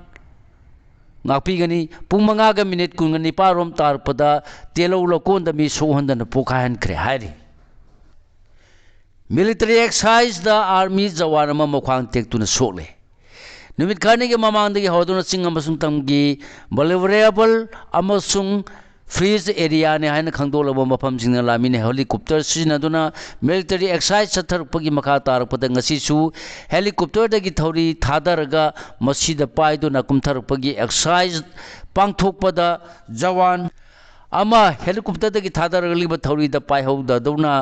ꯉꯥꯛꯄꯤꯒꯅꯤ꯫ ꯄꯨꯡ ꯃꯉꯥꯒ ꯃꯤꯅꯤꯠ ꯀꯨꯟꯒ ꯅꯤꯄꯥꯜ ꯔꯣꯝ ꯇꯥꯔꯛꯄꯗ ꯇꯦꯂꯧ ꯂꯧꯀꯣꯟꯗ ꯃꯤ ꯁꯣꯛꯍꯟꯗꯅ ꯄꯣꯛꯈꯥꯏꯍꯟꯈ꯭ꯔꯦ ꯍꯥꯏꯔꯤ꯫ Military exercise ꯗ army ꯖꯋꯥꯟ ꯑꯃ ꯃꯈ꯭ꯋꯥꯡ ꯇꯦꯛꯇꯨꯅ ꯁꯣꯛꯂꯦ꯫ ꯅꯨꯃꯤꯠ ꯈꯔꯅꯤꯒꯤ ꯃꯃꯥꯡꯗꯒꯤ ꯍꯧꯗꯨꯅ ꯆꯤꯡ ꯑꯃꯁꯨꯡ ꯇꯝꯒꯤ vulnerable ꯑꯃꯁꯨꯡ freeze area ꯅꯤ ꯍꯥꯏꯅ ꯈꯪꯗꯣꯛꯂꯕ ꯃꯐꯝꯁꯤꯡꯅ ꯂꯥꯟꯃꯤꯅ helicopter ꯁꯤꯖꯤꯟꯅꯗꯨꯅ military exercise ꯆꯠꯊꯔꯛꯄꯒꯤ ꯃꯈꯥ ꯇꯥꯔꯛꯄꯗ ꯉꯁꯤꯁꯨ helicopter ꯗꯒꯤ ꯊꯧꯔꯤ ꯊꯥꯗꯔꯒ ꯃꯁꯤꯗ ꯄꯥꯏꯗꯨꯅ ꯀꯨꯝꯊꯔꯛꯄꯒꯤ exercise ꯄꯥꯡꯊꯣꯛꯄꯗ ꯖꯋꯥꯟ ꯑꯃ helicopter ꯗꯒꯤ ꯊꯥꯗꯔꯛꯂꯤꯕ ꯊꯧꯔꯤꯗ ꯄꯥꯏꯍꯧꯗꯗꯨꯅ,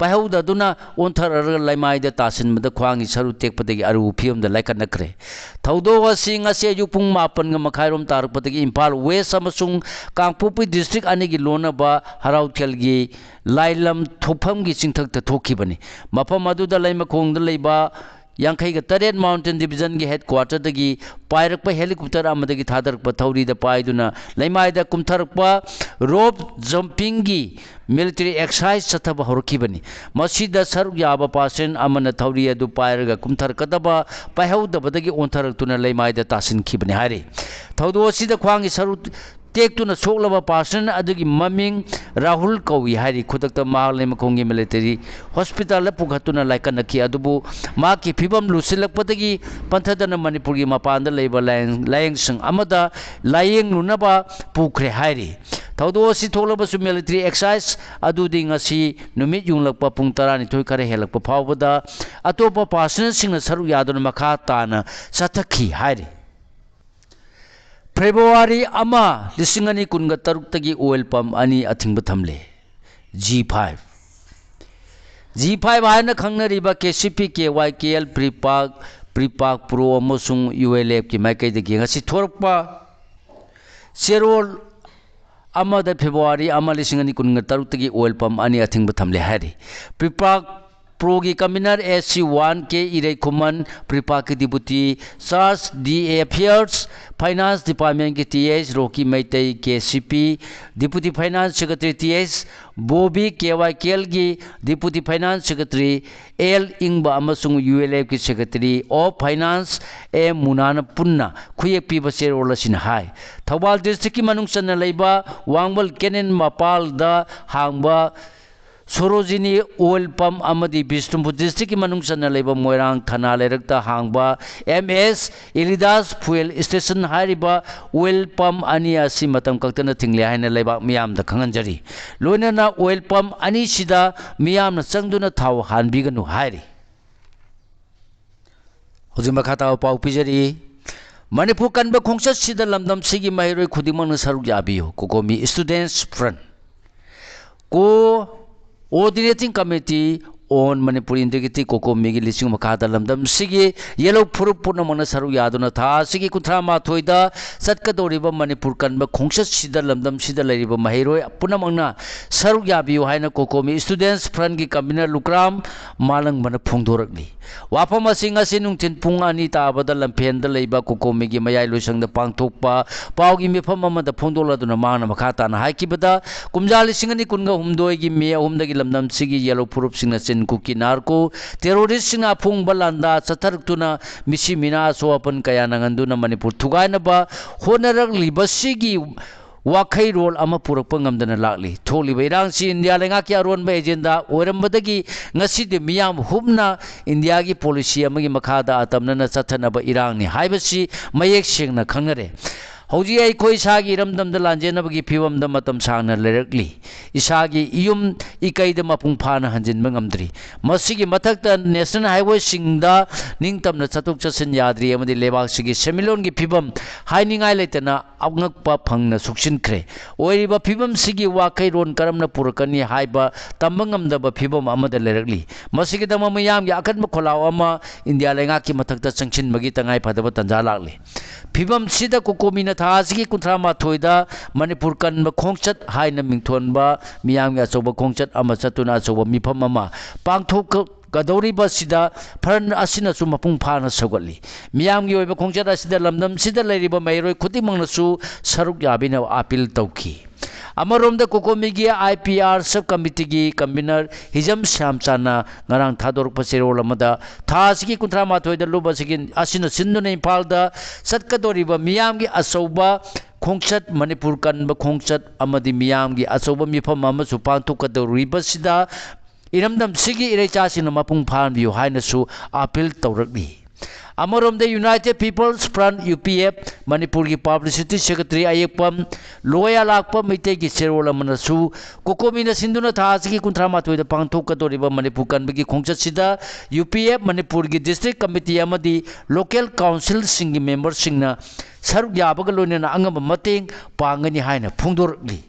ꯄꯥꯏꯍꯧꯗꯗꯨꯅ ꯑꯣꯟꯊꯔꯛꯂꯒ ꯂꯩꯃꯥꯏꯗ ꯇꯥꯁꯤꯟꯕꯗ ꯈ꯭ꯋꯥꯡꯒꯤ ꯁꯔꯨ ꯇꯦꯛꯄꯗꯒꯤ ꯑꯔꯨꯕ ꯐꯤꯕꯝꯗ ꯂꯥꯏꯀꯠꯅꯈ꯭ꯔꯦ꯫ ꯊꯧꯗꯣꯛ ꯑꯁꯤ ꯉꯁꯤ ꯑꯌꯨꯛ ꯄꯨꯡ ꯃꯥꯄꯟꯒ ꯃꯈꯥꯏꯔꯣꯝ ꯇꯥꯔꯛꯄꯗꯒꯤ ꯏꯝꯐꯥꯜ West ꯑꯃꯁꯨꯡ ꯀꯥꯡꯄꯣꯛꯄꯤ district ꯑꯅꯤꯒꯤ ꯂꯣꯟꯅꯕ ꯍꯔꯥꯎꯊꯦꯜꯒꯤ ꯂꯥꯏꯂꯝ ꯊꯣꯛꯐꯝꯒꯤ ꯆꯤꯡꯊꯛꯇ ꯊꯣꯛꯈꯤꯕꯅꯤ꯫ ꯃꯐꯝ ꯑꯗꯨꯗ ꯂꯩꯃꯈꯣꯡꯗ ꯂꯩꯕ ꯌꯥꯡꯈꯩꯒ ꯇꯔꯦꯠ Mountain Division ꯒꯤ headquarter ꯗꯒꯤ ꯄꯥꯏꯔꯛꯄ helicopter ꯑꯃꯗꯒꯤ ꯊꯥꯗꯔꯛꯄ ꯊꯧꯔꯤꯗ ꯄꯥꯏꯗꯨꯅ ꯂꯩꯃꯥꯏꯗ ꯀꯨꯝꯊꯔꯛꯄ rope jumping ꯒꯤ military exercise ꯆꯠꯊꯕ ꯍꯧꯔꯛꯈꯤꯕꯅꯤ꯫ ꯃꯁꯤꯗ ꯁꯔꯨꯛ ꯌꯥꯕ person ꯑꯃꯅ ꯊꯧꯔꯤ ꯑꯗꯨ ꯄꯥꯏꯔꯒ ꯀꯨꯝꯊꯔꯛꯀꯗꯕ ꯄꯥꯏꯍꯧꯗꯕꯗꯒꯤ ꯑꯣꯟꯊꯔꯛꯇꯨꯅ ꯂꯩꯃꯥꯏꯗ ꯇꯥꯁꯤꯟꯈꯤꯕꯅꯤ ꯍꯥꯏꯔꯤ꯫ ꯊꯧꯗꯣꯛ ꯑꯁꯤꯗ ꯈ꯭ꯋꯥꯡꯒꯤ ꯁꯔꯨ ꯇꯦꯛꯇꯨꯅ ꯁꯣꯛꯂꯕ person ꯑꯗꯨꯒꯤ ꯃꯃꯤꯡ ꯔꯥꯍꯨꯜ ꯀꯧꯏ ꯍꯥꯏꯔꯤ꯫ ꯈꯨꯗꯛꯇ ꯃꯍꯥꯛ ꯂꯩꯃꯈꯣꯡꯒꯤ military hospital ꯗ ꯄꯨꯈꯠꯇꯨꯅ ꯂꯥꯏꯀꯠꯅꯈꯤ, ꯑꯗꯨꯕꯨ ꯃꯍꯥꯛꯀꯤ ꯐꯤꯕꯝ ꯂꯨꯁꯤꯜꯂꯛꯄꯗꯒꯤ ꯄꯟꯊꯗꯅ ꯃꯅꯤꯄꯨꯔꯒꯤ ꯃꯄꯥꯟꯗ ꯂꯩꯕ ꯂꯥꯌꯦꯡ-, ꯂꯥꯌꯦꯡꯁꯪ ꯑꯃꯗ ꯂꯥꯌꯦꯡꯂꯨꯅꯕ ꯄꯨꯈ꯭ꯔꯦ ꯍꯥꯏꯔꯤ꯫ ꯊꯧꯗꯣꯛ ꯑꯁꯤ ꯊꯣꯛꯂꯕꯁꯨ military exercise ꯑꯗꯨꯗꯤ ꯉꯁꯤ ꯅꯨꯃꯤꯠ ꯌꯨꯡꯂꯛꯄ ꯄꯨꯡ ꯇꯔꯥꯅꯤꯊꯣꯏ ꯈꯔ ꯍꯦꯜꯂꯛꯄ ꯐꯥꯎꯕꯗ ꯑꯇꯣꯞꯄ person ꯁꯤꯡꯅ ꯁꯔꯨꯛ ꯌꯥꯗꯨꯅ ꯃꯈꯥ ꯇꯥꯅ ꯆꯠꯊꯈꯤ ꯍꯥꯏꯔꯤ꯫ February ꯑꯃ, ꯂꯤꯁꯤꯡ ꯑꯅꯤ ꯀꯨꯟꯒ ꯇꯔꯨꯛꯇꯒꯤ oil pump ꯑꯅꯤ ꯑꯊꯤꯡꯕ ꯊꯝꯂꯦ꯫ G five, G five ꯍꯥꯏꯅ ꯈꯪꯅꯔꯤꯕ K C P, K Y K L, PREPAK, PREPAK Pro ꯑꯃꯁꯨꯡ U L F ꯀꯤ ꯃꯥꯏꯀꯩꯗꯒꯤ ꯉꯁꯤ ꯊꯣꯔꯛꯄ ꯆꯦꯔꯣꯜ ꯑꯃꯗ February ꯑꯃ, ꯂꯤꯁꯤꯡ ꯑꯅꯤ ꯀꯨꯟꯒ ꯇꯔꯨꯛꯇꯒꯤ oil pump ꯑꯅꯤ ꯑꯊꯤꯡꯕ ꯊꯝꯂꯦ ꯍꯥꯏꯔꯤ꯫ PREPAK ꯄ꯭ꯔꯣꯒꯤ ꯀꯟꯚꯤꯅꯔ ꯑꯦꯁ ꯁꯤ ꯋꯥꯟ ꯀꯦ ꯏꯔꯩꯈꯨꯃꯟ, ꯄ꯭ꯔꯤꯄꯥꯛꯀꯤ deputy charge D A affairs, finance ꯗꯤꯄꯥꯔꯠꯃꯦꯟꯒꯤ T S Roki Meitei, K C P, deputy finance secretary T S Bobby, K Y K ꯑꯦꯜꯒꯤ ꯗꯤꯄꯨꯇꯤ ꯐꯥꯏꯅꯥꯟꯁ ꯁꯦꯀ꯭ꯔꯦꯇꯔꯤ ꯑꯦꯜ ꯏꯪꯕ ꯑꯃꯁꯨꯡ ꯌꯨ ꯑꯦꯜ ꯑꯦꯐꯀꯤ ꯁꯦꯀ꯭ꯔꯦꯇꯔꯤ ꯑꯣꯐ ꯐꯥꯏꯅꯥꯟꯁ ꯑꯦ ꯃꯨꯅꯥꯅ ꯄꯨꯟꯅ ꯈꯨꯌꯦꯛ ꯄꯤꯕ ꯆꯦꯔꯣꯜ ꯑꯁꯤꯅ ꯍꯥꯏ꯫ ꯊꯧꯕꯥꯜ ꯗꯤꯁꯇ꯭ꯔꯤꯛꯀꯤ ꯃꯅꯨꯡ ꯆꯟꯅ ꯂꯩꯕ ꯋꯥꯡꯕꯜ ꯀꯦꯅꯦꯜ ꯃꯄꯥꯜꯗ ꯍꯥꯡꯕ ꯁꯣꯔꯣꯖꯤꯅꯤ ꯑꯣꯏꯜ ꯄꯝ ꯑꯃꯗꯤ ꯕꯤꯁꯅꯨꯄꯨꯔ ꯗꯤꯁꯇ꯭ꯔꯤꯛꯀꯤ ꯃꯅꯨꯡ ꯆꯟꯅ ꯂꯩꯕ ꯃꯣꯏꯔꯥꯡ ꯊꯅꯥ ꯂꯩꯔꯛꯇ ꯍꯥꯡꯕ ꯑꯦꯝ ꯑꯦꯁ ꯏꯂꯤꯗꯥꯁ ꯐꯨꯌꯦꯜ ꯁ꯭ꯇꯦꯁꯟ ꯍꯥꯏꯔꯤꯕ ꯑꯣꯏꯜ ꯄꯝ ꯑꯅꯤ ꯑꯁꯤ ꯃꯇꯝ ꯀꯛꯇꯅ ꯊꯤꯡꯂꯦ ꯍꯥꯏꯅ ꯂꯩꯕꯥꯛ ꯃꯤꯌꯥꯝꯗ ꯈꯪꯍꯟꯖꯔꯤ꯫ ꯂꯣꯏꯅꯅ ꯑꯣꯏꯜ ꯄꯝ ꯑꯅꯤꯁꯤꯗ ꯃꯤꯌꯥꯝꯅ ꯆꯪꯗꯨꯅ ꯊꯥꯎ ꯍꯥꯟꯕꯤꯒꯅꯨ ꯍꯥꯏꯔꯤ꯫ ꯍꯧꯖꯤꯛ ꯃꯈꯥ ꯇꯥꯕ ꯄꯥꯎ ꯄꯤꯖꯔꯤ꯫ ꯃꯅꯤꯄꯨꯔ ꯀꯟꯕ ꯈꯣꯡꯆꯠꯁꯤꯗ ꯂꯝꯗꯝꯁꯤꯒꯤ ꯃꯍꯩꯔꯣꯏ ꯈꯨꯗꯤꯡꯃꯛꯅ ꯁꯔꯨꯛ ꯌꯥꯕꯤꯌꯨ꯫ ꯀꯣꯀꯣꯃꯤ Students Front, Coordinating Committee on Manipur Integrity, ꯀꯣꯀꯣꯃꯤꯒꯤ ꯂꯤꯁꯤꯡ ꯃꯈꯥꯗ ꯂꯝꯗꯝꯁꯤꯒꯤ ꯌꯦꯜꯍꯧ ꯐꯨꯔꯨꯞ ꯄꯨꯝꯅꯃꯛꯅ ꯁꯔꯨꯛ ꯌꯥꯗꯨꯅ ꯊꯥ ꯑꯁꯤꯒꯤ ꯀꯨꯟꯊ꯭ꯔꯥ ꯃꯥꯊꯣꯏꯗ ꯆꯠꯀꯗꯧꯔꯤꯕ ꯃꯅꯤꯄꯨꯔ ꯀꯟꯕ ꯈꯣꯡꯆꯠꯁꯤꯗ ꯂꯝꯗꯝꯁꯤꯗ ꯂꯩꯔꯤꯕ ꯃꯍꯩꯔꯣꯏ ꯄꯨꯝꯅꯃꯛꯅ ꯁꯔꯨꯛ ꯌꯥꯕꯤꯌꯨ ꯍꯥꯏꯅ ꯀꯣꯀꯣꯃꯤ Students Frontꯀꯤ ꯀꯟꯚꯤꯅꯔ ꯂꯨꯀ꯭ꯔꯥꯝ ꯃꯥꯂꯪꯕꯅ ꯐꯣꯡꯗꯣꯔꯛꯂꯤ꯫ ꯋꯥꯐꯝ ꯑꯁꯤ ꯉꯁꯤ ꯅꯨꯡꯊꯤꯜ ꯄꯨꯡ ꯑꯅꯤ ꯇꯥꯕꯗ ꯂꯝꯐꯦꯜꯗ ꯂꯩꯕ ꯀꯣꯀꯣꯃꯤꯒꯤ ꯃꯌꯥꯏ ꯂꯣꯏꯁꯪꯗ ꯄꯥꯡꯊꯣꯛꯄ ꯄꯥꯎꯒꯤ ꯃꯤꯐꯝ ꯑꯃꯗ ꯐꯣꯡꯗꯣꯛꯂꯗꯨꯅ ꯃꯍꯥꯛꯅ ꯃꯈꯥ ꯇꯥꯅ ꯍꯥꯏꯈꯤꯕꯗ, ꯀꯨꯝꯖꯥ ꯂꯤꯁꯤꯡ ꯑꯅꯤ ꯀꯨꯟꯒ ꯍꯨꯝꯗꯣꯏꯒꯤ ꯃꯦ ꯑꯍꯨꯝꯗꯒꯤ ꯂꯝꯗꯝꯁꯤꯒꯤ ꯌꯦꯜꯍꯧ ꯐꯨꯔꯨꯞꯁꯤꯡꯅ ꯆꯤꯟ ꯀꯨꯀꯤ ꯅꯥꯔꯀꯣ ꯇꯦꯔꯣꯔꯤꯁꯁꯤꯡꯅ ꯑꯐꯣꯡꯕ ꯂꯥꯟꯗꯥ ꯆꯠꯊꯔꯛꯇꯨꯅ ꯃꯤꯁꯤ ꯃꯤꯅꯥ ꯑꯁꯣꯛ ꯑꯄꯟ ꯀꯌꯥ ꯅꯪꯍꯟꯗꯨꯅ ꯃꯅꯤꯄꯨꯔ ꯊꯨꯒꯥꯏꯅꯕ ꯍꯣꯠꯅꯔꯛꯂꯤꯕꯁꯤꯒꯤ ꯋꯥꯈꯩꯔꯣꯜ ꯑꯃ ꯄꯨꯔꯛꯄ ꯉꯝꯗꯅ ꯂꯥꯛꯂꯤ꯫ ꯊꯣꯛꯂꯤꯕ ꯏꯔꯥꯡꯁꯤ ꯏꯟꯗꯤꯌꯥ ꯂꯩꯉꯥꯛꯀꯤ ꯑꯔꯣꯟꯕ ꯑꯦꯖꯦꯟꯗꯥ ꯑꯣꯏꯔꯝꯕꯗꯒꯤ ꯉꯁꯤꯗꯤ ꯃꯤꯌꯥꯝ ꯍꯨꯞꯅ ꯏꯟꯗꯤꯌꯥꯒꯤ ꯄꯣꯂꯤꯁꯤ ꯑꯃꯒꯤ ꯃꯈꯥꯗ ꯑꯇꯝꯅꯅ ꯆꯠꯊꯅꯕ ꯏꯔꯥꯡꯅꯤ ꯍꯥꯏꯕꯁꯤ ꯃꯌꯦꯛ ꯁꯦꯡꯅ ꯈꯪꯅꯔꯦ꯫ ꯍꯧꯖꯤꯛ ꯑꯩꯈꯣꯏ ꯏꯁꯥꯒꯤ ꯏꯔꯝꯗꯝꯗ ꯂꯥꯟꯖꯦꯟꯅꯕꯒꯤ ꯐꯤꯕꯝꯗ ꯃꯇꯝ ꯁꯥꯡꯅ ꯂꯩꯔꯛꯂꯤ꯫ ꯏꯁꯥꯒꯤ ꯏꯌꯨꯝ ꯏꯀꯩꯗ ꯃꯄꯨꯡ ꯐꯥꯅ ꯍꯟꯖꯤꯟꯕ ꯉꯝꯗ꯭ꯔꯤ꯫ ꯃꯁꯤꯒꯤ ꯃꯊꯛꯇ ꯅꯦꯁꯅꯦꯜ ꯍꯥꯏꯋꯦꯁꯤꯡꯗ ꯅꯤꯡꯇꯝꯅ ꯆꯠꯊꯣꯛ ꯆꯠꯁꯤꯟ ꯌꯥꯗ꯭ꯔꯤ ꯑꯃꯗꯤ ꯂꯩꯕꯥꯛꯁꯤꯒꯤ ꯁꯦꯟꯃꯤꯠꯂꯣꯟꯒꯤ ꯐꯤꯕꯝ ꯍꯥꯏꯅꯤꯡꯉꯥꯏ ꯂꯩꯇꯅ ꯑꯉꯛꯄ ꯐꯪꯅ ꯁꯣꯛꯆꯤꯟꯈ꯭ꯔꯦ꯫ ꯑꯣꯏꯔꯤꯕ ꯐꯤꯕꯝꯁꯤꯒꯤ ꯋꯥꯈꯩꯔꯣꯟ ꯀꯔꯝꯅ ꯄꯨꯔꯛꯀꯅꯤ ꯍꯥꯏꯕ ꯇꯝꯕ ꯉꯝꯗꯕ ꯐꯤꯕꯝ ꯑꯃꯗ ꯂꯩꯔꯛꯂꯤ꯫ ꯃꯁꯤꯒꯤꯗꯃꯛ ꯃꯤꯌꯥꯝꯒꯤ ꯑꯀꯟꯕ ꯈꯣꯜꯂꯥꯎ ꯑꯃ ꯏꯟꯗꯤꯌꯥ ꯂꯩꯉꯥꯛꯀꯤ ꯃꯊꯛꯇ ꯆꯪꯁꯤꯟꯕꯒꯤ ꯇꯉꯥꯏ ꯐꯗꯕ ꯇꯥꯟꯖꯥ ꯂꯥꯛꯂꯤ꯫ ꯐꯤꯕꯝꯁꯤꯗ ꯀꯣꯀꯣꯃꯤꯅ ꯊꯥ ꯑꯁꯤꯒꯤ ꯀꯨꯟꯊ꯭ꯔꯥ ꯃꯥꯊꯣꯏꯗ ꯃꯅꯤꯄꯨꯔ ꯀꯟꯕ ꯈꯣꯡꯆꯠ ꯍꯥꯏꯅ ꯃꯤꯡꯊꯣꯟꯕ ꯃꯤꯌꯥꯝꯒꯤ ꯑꯆꯧꯕ ꯈꯣꯡꯆꯠ ꯑꯃ ꯆꯠꯇꯨꯅ ꯑꯆꯧꯕ ꯃꯤꯐꯝ ꯑꯃ ꯄꯥꯡꯊꯣꯛꯀꯗꯧꯔꯤꯕꯁꯤꯗ ꯐ꯭ꯔꯟ ꯑꯁꯤꯅꯁꯨ ꯃꯄꯨꯡ ꯐꯥꯅ ꯁꯧꯒꯠꯂꯤ꯫ ꯃꯤꯌꯥꯝꯒꯤ ꯑꯣꯏꯕ ꯈꯣꯡꯆꯠ ꯑꯁꯤꯗ ꯂꯝꯗꯝꯁꯤꯗ ꯂꯩꯔꯤꯕ ꯃꯍꯩꯔꯣꯏ ꯈꯨꯗꯤꯡꯃꯛꯅꯁꯨ ꯁꯔꯨꯛ ꯌꯥꯕꯤꯅꯕ ꯑꯥꯄꯤꯜ ꯇꯧꯈꯤ꯫ ꯑꯃꯔꯣꯝꯗ ꯀꯣꯀꯣꯃꯤꯒꯤ IPR sub committee ꯒꯤ convener ꯍꯤꯖꯝ ꯁ꯭ꯌꯥꯝꯆꯥꯟꯅ ꯉꯔꯥꯡ ꯊꯥꯗꯣꯔꯛꯄ ꯆꯦꯔꯣꯜ ꯑꯃꯗ ꯊꯥ ꯑꯁꯤꯒꯤ ꯀꯨꯟꯊ꯭ꯔꯥ ꯃꯥꯊꯣꯏꯗ ꯂꯨꯞ ꯑꯁꯤꯒꯤ, ꯑꯁꯤꯅ ꯁꯤꯟꯗꯨꯅ ꯏꯝꯐꯥꯜꯗ ꯆꯠꯀꯗꯧꯔꯤꯕ ꯃꯤꯌꯥꯝꯒꯤ ꯑꯆꯧꯕ ꯈꯣꯡꯆꯠ, ꯃꯅꯤꯄꯨꯔ ꯀꯟꯕ ꯈꯣꯡꯆꯠ ꯑꯃꯗꯤ ꯃꯤꯌꯥꯝꯒꯤ ꯑꯆꯧꯕ ꯃꯤꯐꯝ ꯑꯃꯁꯨ ꯄꯥꯡꯊꯣꯛꯀꯗꯧꯔꯤꯕꯁꯤꯗ ꯏꯔꯝꯗꯝꯁꯤꯒꯤ ꯏꯔꯩꯆꯥꯁꯤꯡꯅ ꯃꯄꯨꯡ ꯐꯥꯍꯟꯕꯤꯌꯨ ꯍꯥꯏꯅꯁꯨ ꯑꯥꯄꯤꯜ ꯇꯧꯔꯛꯂꯤ꯫ ꯑꯃꯔꯣꯝꯗ United People's Front, UPF, ꯃꯅꯤꯄꯨꯔꯒꯤ publicity secretary ꯑꯌꯦꯛꯄꯝ ꯂꯣꯌꯥꯂꯥꯛꯄ ꯃꯩꯇꯩꯒꯤ ꯆꯦꯔꯣꯜ ꯑꯃꯅꯁꯨ ꯀꯣꯀꯣꯃꯤꯅ ꯁꯤꯟꯗꯨꯅ ꯊꯥ ꯑꯁꯤꯒꯤ ꯀꯨꯟꯊ꯭ꯔꯥ ꯃꯥꯊꯣꯏꯗ ꯄꯥꯡꯊꯣꯛꯀꯗꯧꯔꯤꯕ ꯃꯅꯤꯄꯨꯔ ꯀꯟꯕꯒꯤ ꯈꯣꯡꯆꯠꯁꯤꯗ UPF ꯃꯅꯤꯄꯨꯔꯒꯤ district committee ꯑꯃꯗꯤ local council ꯁꯤꯡꯒꯤ member ꯁꯤꯡꯅ ꯁꯔꯨꯛ ꯌꯥꯕꯒ ꯂꯣꯏꯅꯅ ꯑꯉꯝꯕ ꯃꯇꯦꯡ ꯄꯥꯡꯒꯅꯤ ꯍꯥꯏꯅ ꯐꯣꯡꯗꯣꯔꯛꯂꯤ꯫